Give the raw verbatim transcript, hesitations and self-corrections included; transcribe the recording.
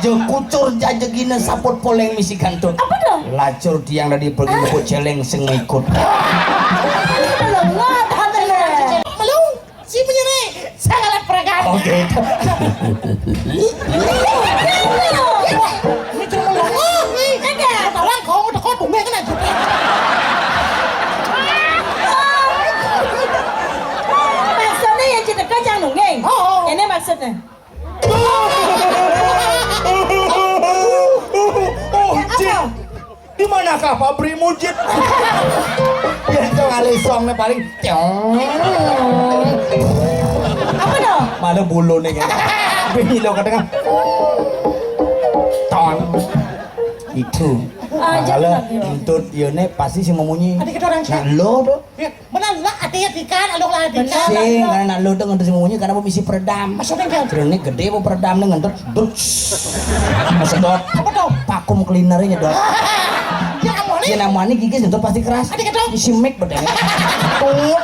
Aja kucur jajegina saput poleng misi gantut. Apa to? Lacur tiang dadi pergi ngeput celeng sing ngikut. Melung, si penyere, sangalat peregan. Oke. Mikir melung. Oh, ini ada. Orang kau udah kau tunggu kan aja. Maksudnya yang cinta kacang nunggeng. Oh, oh. Ini maksudnya. Oh, Jit. Di manakah pabrik mujit? Ya, itu ngalih songnya paling. Tiong. Apa to? Malah bulu nih, kan. Bini lo kadang. Ton. Itu. Ah, kalau jangan lagi. Entut yone pasti sing memunyi. Ada kita orang. Nah, lo tuh. Ya, benar lah, ada ya ikan, ada lah ada ikan. Sing, karena nak lo tuh ngentut sing memunyi karena misi peredam. Maksudnya, kan? Terus ini gede mau peredam nih ngentut. Dut. Sedot. Apa to? Vacuum cleanernya nyedot. Ya, ampun. Ya, namanya gigi ngentut pasti keras. Ada kita. Isi mic bedanya. Tut.